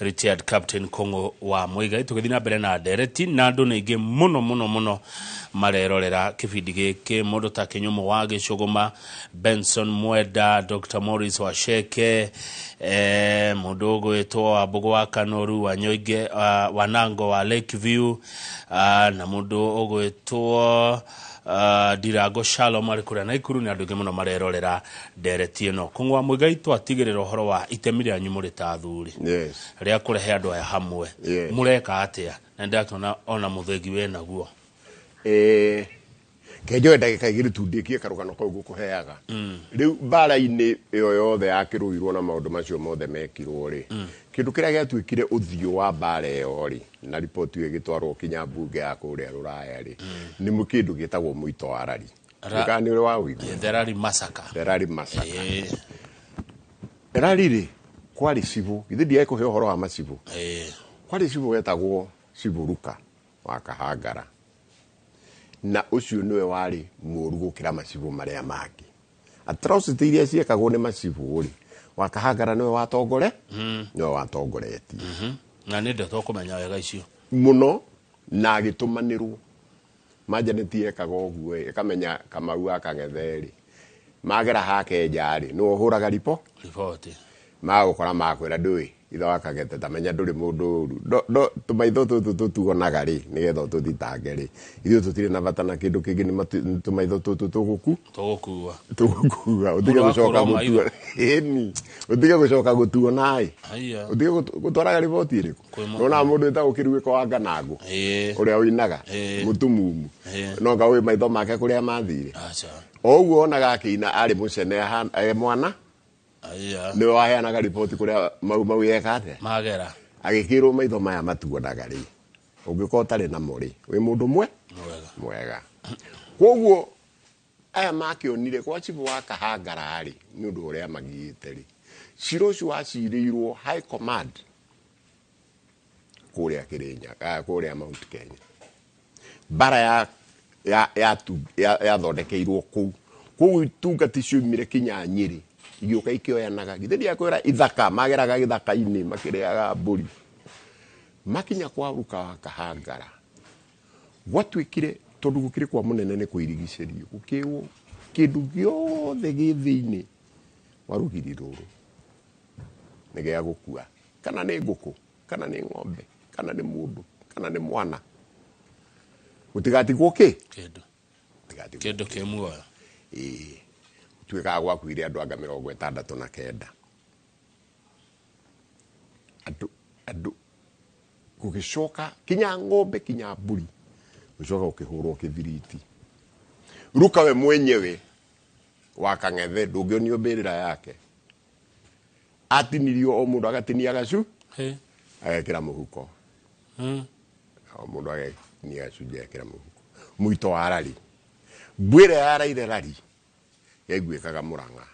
retired Captain Kũng'ũ wa Mũigai. Tũgĩthiĩ na mbere na ndereti na andũ nĩ aingĩ mũno mũno mũno marerorera kĩbindi gĩkĩ, mũndũ ta Kĩnyũmũ wa Gĩcũgũma, Benson Mwenda, Dr. Morris Wacheke, mũndũ ũgwĩtwo Wambũgũ wa Kanoru, wa Nyoinge, Wanango wa Lakeview, na mũndũ ũgwĩtwo Ndirango Shalom arĩ kũrĩa Naikuru. Nĩ andũ aingĩ mũno marerorera ndereti ĩno. Kũng'ũ wa Mũigai, twatigĩrĩra ũhoro wa itemi rĩanyu mũrĩ ta athuri Yes. rĩa kũrehe andũ aya hamwe. Yes. Mũreka atĩa? Na ndĩrakĩona ona mũthĩgi wĩ naguo. Kenjoe ndagĩka 2 tu ndĩkie karũgano kau ngũkũheaga. Rĩu mbara-inĩ ĩyo yothe yakĩrũirwo na maũndũ macio mothe mekirwo rĩ, kĩndũ kĩrĩa gĩatuĩkire ũthiũ wa mbara ĩyo rĩ, na riboti ĩyo ĩgĩtwarwo kinya mbunge ya kũrĩa rũraya rĩ, nĩ kĩndũ gĩtagwo mũito wa rari. Kana nĩ ũrĩ wa ũigua? The Rari Massacre. The Rari Massacre. Rari rĩ, kwarĩ cibũ, githĩ ndiagĩkũhe ũhoro wa macibũ? Kwarĩ cibũ wetagwo Cibũ Ruka wa Kahangara, na ũcio nĩwe warĩ mũũru gũkĩra macibũ marĩa mangĩ. Atrocity iria ciekagwo nĩ macibũ rĩ, wa Kahangara nĩwe watongore, nĩwe watongoretie. Na nĩ ndeto kũmenya wega icio mũno, na agĩtũmanĩrwo. Manjaneti ekaga ũguo ĩ, ĩkamenya Kamau wa Kang'ethe rĩ, magera hake nja rĩ, nĩwe ũhũraga riboti, magũkora makwĩra ndũĩ ithe wa Kang'ethe tamenya ndũrĩ mũndũ ũru, tũmaitho tũtũ tũtuonaga rĩ, nĩgetha ũtũthitange rĩ, ithuĩ tũtirĩ na bata na kĩndũ kĩngĩ, nĩ tũmaitho tũtũ tũgũkua, tũgũkua, ũtige gũcoka gũtua, ĩni ũtige gũcoka gũtuona ĩ, ũtige gũtwaraga riboti ĩrĩkũ? Nona mũndũ wĩtagwo Kĩruĩko wa Nganangũ ũrĩa ũinaga mũtumumu, no nga ũĩ maitho make kũrĩa mathire, o ũguo onaga akĩina arĩ mũcene mwana, nĩwe waheanaga riboti kũrĩa Mau Mau yeka atĩa, magera, agĩkĩrwo maitho maya matuonaga rĩ, ũngĩkorwo ũtarĩ namo rĩ, wĩ mũndũ mwega. Koguo aya makĩonire kwa cibũ wa Kahangara rĩ, nĩ ũndũ ũrĩa magiĩte rĩ, cira ũcio wacirĩirwo High Command kũrĩa Kĩrĩnyaga, kũrĩa Mount Kenya. Mbara yathondekeirwo kũu, kũu itungati cioimire kinya Nyĩrĩ, igĩũka ikĩoyanaga, githĩ ndiakwĩra ithaka, mageraga gĩthaka-inĩ makĩrĩaga mbũri. Makinya kwa Ruka wa Kahangara, gwatuĩkire tondũ gũkĩrĩ kwa mũnene nĩ kũirigicĩrio, gũkĩrwo kĩndũ gĩothe gĩ thĩinĩ wa rũgiri rũrũ nĩ gĩa gũkua, kana nĩ ngũkũ, kana nĩ ng'ombe, kana nĩ mũndũ, kana nĩ mwana, gũtigatigwo kĩ kĩndũ kĩ muoyo. Ĩĩ, tuĩkaga gwakuire andũ anga 69, andũ gũgĩcoka kinya ng'ombe kinya mbũri, gũcoka gũkĩhũrwo kĩbiriti. Ruka we mwenyewe wa Kang'ethe ndũngĩonio mbĩrĩra yake, atinirio o mũndũ agatinia gacu agekĩra mũhuko, o mũndũ agatinia gacunjĩ agekĩra mũhuko. Mũito wa rari, mbwĩra yaraire rari yaiguĩkaga Mũrang'a.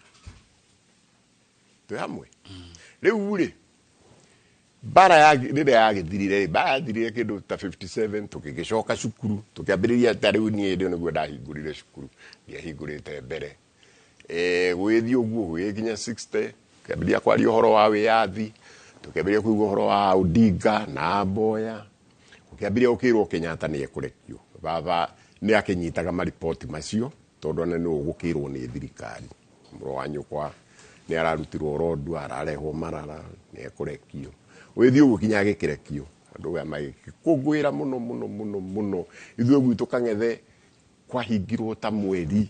Twĩ hamwe rĩu rĩ, mbara rĩrĩa yagĩthirire, mbara yathirire kĩndũ ta 57, tũgĩgĩcoka cukuru, tũkĩambĩrĩria ta rĩu niĩ hĩndĩ ĩyo nĩguo ndahingũrire cukuru, ndiahingũrĩte mbere. Gũgĩthiĩ ũguo gũgĩkinya 60, tũkĩambĩrĩria kwaria ũhoro wa wĩyathi, tũkĩambĩrĩria kũigua ũhoro wa Odinga na Mboya, gũkĩambĩrĩria gũkĩrwo Kenyatta nĩ ekũrekio. Baba nĩ akĩnyitaga mariboti macio, tondũ ona nĩ ũgũkĩrwo nĩ thirikari, mũrũ wa nyũkwa nĩ ararutirwo rondu, ararehwo Marara, nĩ ekũrekio. Ũgĩthiĩ ũguo kinya agĩkĩrekio, andũ aya magĩkũngũĩra mũno mũno mũno mũno. Ithuĩ gwitũ Kang'ethe kwahingirwo ta mweri,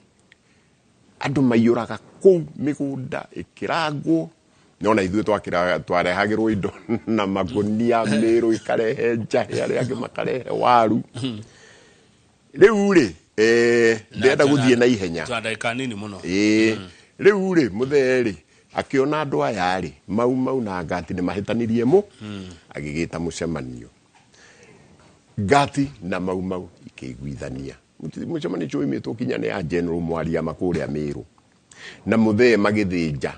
andũ maiyũraga kũu mĩgũnda ĩkĩrangwo, nona ithuĩ twarehagĩrwo indo na magunia, mĩrũ ĩkarehe njahĩ, arĩa angĩ makarehe waru. Rĩu rĩ, ndĩrenda gũthiĩ na ihenya, ndagĩka nini mũno. Rĩu rĩ, mũthee rĩ akĩona andũ aya rĩ, Mau Mau na Ngati nĩ mahĩtanirie mũ, agĩgĩta mũcemanio. Ngati na Mau Mau ikĩiguithania. Mũcemanio ũcio oimĩtwo kinya nĩ ya General Mwariama kũrĩa Mĩrũ, na mũthee magĩthĩnja.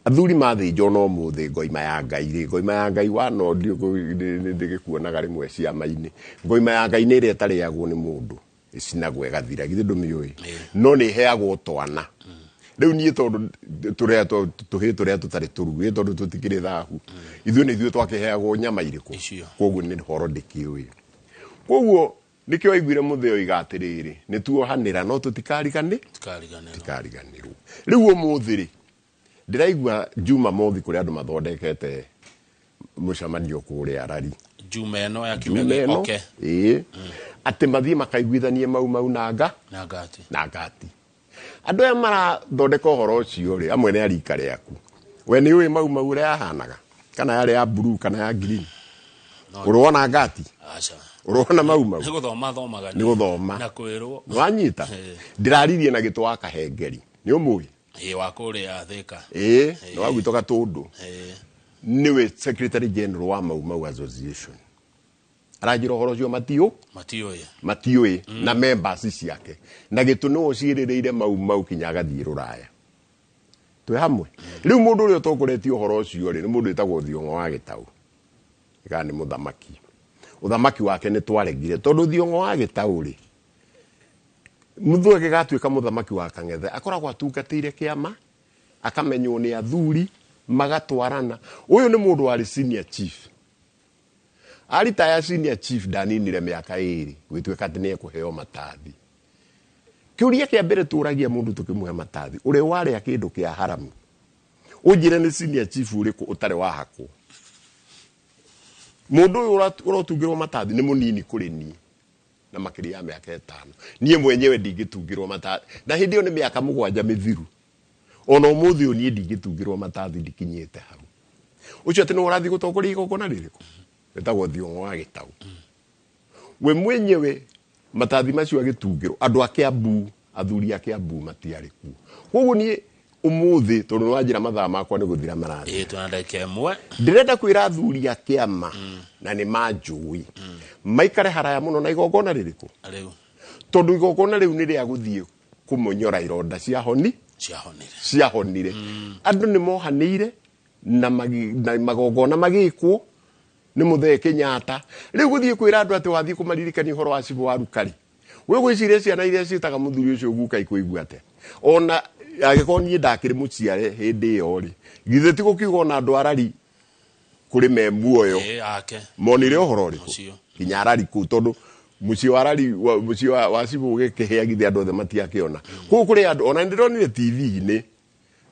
Athuri mathĩnjwo no mũthĩ ngoima ya Ngai rĩ, ngoima ya Ngai wa no ndĩgĩkuonaga rĩmwe ciama-inĩ. Ngoima ya Ngai nĩ ĩrĩa ĩtarĩagwo nĩ mũndũ, ĩcinagwo ĩgathira, githĩ ndũmĩũĩ? No nĩ ĩheagwo twana. Rĩu niĩ tondũ tũrĩa tũhĩ tũrĩa tũtarĩ tũruge, tondũ tũtikĩrĩ thahu, ithuĩ nĩ ithuĩ twakĩheagwo nyama irĩkũ, koguo nĩ horo ndĩkĩũĩ. Koguo nĩkĩo waiguire mũthee oiga atĩrĩrĩ, nĩ tuohanĩra no tũtikariganĩrwo. Rĩu ũmũthĩ rĩ, ndĩraigua Jumamothi kũrĩa andũ mathondekete mũcemanio kũrĩa Rari, Juma ĩno ya kiumia gĩoke, ĩĩ, atĩ mathiĩ makaiguithanie Mau Mau na Ngati, na Ngati. Andũ aya marathondeka ũhoro ũcio rĩ, amwe nĩ a rika rĩaku. We nĩ ũĩ Mau Mau ũrĩa yahanaga, kana yarĩ ya blue kana ya green? No. Ũrona ngati? Aca. Ũrona mau mau? Nĩ gũthoma thomaga. Nĩ gũthoma. Na kwĩrwo. Wanyita? Ĩĩ. Ndĩraririe na gĩtũ wa kahengeri, nĩ ũmũĩ? Ĩĩ, wa kũrĩa Thĩka. Ĩĩ, nĩ wa gwitũ Gatũndũ. Ĩĩ. Nĩwe secretary general wa Mau Mau Association. Aranjĩra ũhoro ũcio matiũ Matiũĩ. Matiũĩ na members ciake, na gĩtũ nĩwe ũciĩrĩrĩire Mau Mau kinya agathiĩ rũraya. Twĩ hamwe rĩu. Mũndũ ũrĩa ũtongoretie ũhoro ũcio rĩ, nĩ mũndũ wĩtagwo Thiong'o wa Gĩtaũ, kana nĩ mũthamaki. Ũthamaki wake nĩ twaregire, tondũ Thiong'o wa Gĩtaũ rĩ, mũthũ agĩgatuĩka mũthamaki wa Kang'ethe, akoragwo atungatĩire kĩama, akamenywo nĩ athuri, magatwarana. Ũyũ nĩ mũndũ warĩ senior chief, aritaya senior chief, ndaninire mĩaka 2 gwĩtuĩka atĩ nĩ ekũheo matathi. Kĩũria kĩa mbere tũragia mũndũ tũkĩmũhe matathi, ũrĩa warĩa kĩndũ kĩa haramu? Ũnjĩre nĩ senior chief ũrĩkũ ũtarĩ wahakwo? Mũndũ ũyũ ũrotungĩrwo matathi nĩ mũnini kũrĩ niĩ na makĩria ya mĩaka 5. Niĩ mwenyewe ndingĩtungĩrwo matathi, na hĩndĩ ĩyo nĩ mĩaka 7 mĩthiru. Ona ũmũthĩ ũyũ niĩ ndingĩtungĩrwo matathi, ndikinyĩte hau. Ũcio atĩ nĩwe ũrathiĩ gũtongoria igongona rĩrĩkũ? Wĩtagwo Thiong'o wa Gĩtaũ. We mwenyewe matathi macio agĩtungĩrwo, andũ a Kĩambu, athuri a Kĩambu matiarĩ kuo. Koguo niĩ ũmũthĩ, tondũ nĩ wanjĩra mathaa makwa nĩ gũthira marathira, Ĩĩ, twĩna ndagĩka 1. Ndĩrenda kwĩra athuri a kĩama, na nĩ manjũĩ, maikare haraya mũno na igongona rĩrĩkũ? Rĩu. Tondũ igongona rĩu nĩ rĩa gũthiĩ kũmonyora ironda cia honi ciahonire. Ciahonire. Andũ nĩ mohanĩire na magongona magĩkwo nĩ mũthee Kenyatta. Rĩu gũthiĩ kwĩra andũ atĩ wathiĩ kũmaririkania ũhoro wa cibũ wa Rukari, we gwĩciria ciana iria ciĩtaga mũthuri ũcio guka ikũigua atĩa? Ona angĩkorwo niĩ ndakĩrĩ mũciare hĩndĩ ĩyo rĩ, githĩ ti gũkiuga ona andũ arari kũrĩ me muoyo Ĩĩ, ake monire ũhoro ũrĩkũ? Ũcio. Nginya arari kũu, tondũ mũciĩ wa arari mũciĩ wa cibũ gĩkĩhĩa, githĩ andũ othe matiakĩona kũu? Kũrĩ andũ ona nĩndĩronire TV-inĩ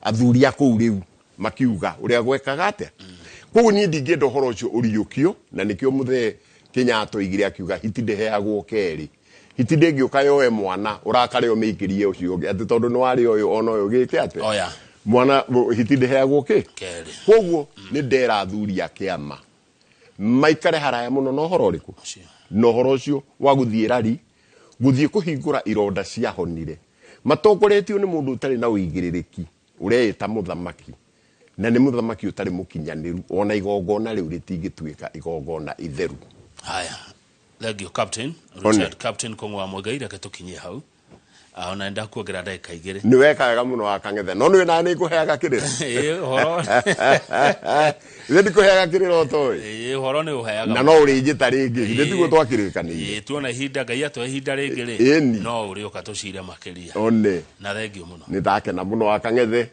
athuri a kũu rĩu makiuga ũrĩa gwekaga atĩa. Koguo niĩ ndingĩenda ũhoro ũcio ũriũkio, na nĩkĩo mũthee Kenyatta oigire, akiuga hiti ndĩheagwo kerĩ. Hiti ndĩngĩũka yoe mwana ũrakare ũmĩikĩrie ũcio ũngĩ atĩ tondũ nĩ warĩ ũyũ ona ũyũ gĩke atĩa. Oya. Mwana hiti ndĩheagwo kĩ? Kerĩ. Koguo nĩ ndera athuri a kĩama maikare haraya mũno na ũhoro ũrĩkũ? Ũcio. Na ũhoro ũcio wa gũthiĩ rari, gũthiĩ kũhingũra ironda ciahonire, matongoretio nĩ mũndũ ũtarĩ na ũigĩrĩrĩki, ũreĩta mũthamaki, na nĩ mũthamaki ũtarĩ mũkinyanĩru. Ona igongona rĩu rĩtingĩtuĩka igongona itheru. Haya, thank you, Captain One. Richard Captain Kong'o wa Mwigai. Reke tũkinyie hau. Ah, ona nenda kuongerera ndagĩka 2. Nĩ weka wega mũno wa Kang'ethe, no nĩwe na nĩ ngũheaga kĩrĩra. Ĩĩ, ũhoro Ithe ndikũheaga kĩrĩra ũtoĩ. Ĩĩ, ũhoro nĩ ũheaga. Na no ũrĩnjĩta rĩngĩ, githĩ tiguo twakĩrĩkanĩire? Ĩĩ, tuona ihinda, Ngai atũhe ihinda rĩngĩ rĩ, Ĩni. no ũrĩũka tũcire makĩria. One. Na thengio mũno. Nĩ ndakena mũno wa Kang'ethe,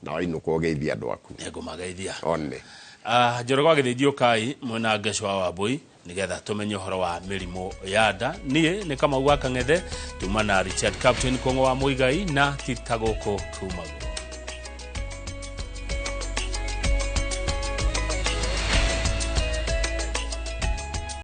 na wainũka ũgeithia andũ aku. Nĩngũmageithia. One. Ah, Njoroge wa Gĩthĩnji, ũkai mwena Ngecwa wa Wambui nĩgetha tũmenye ũhoro wa mĩrimũ ya nda. Niĩ nĩ Kamau wa Kang'ethe, tuma na Richard Captain Kong'o wa Mũigai, na ti ta gũkũ kumagwo.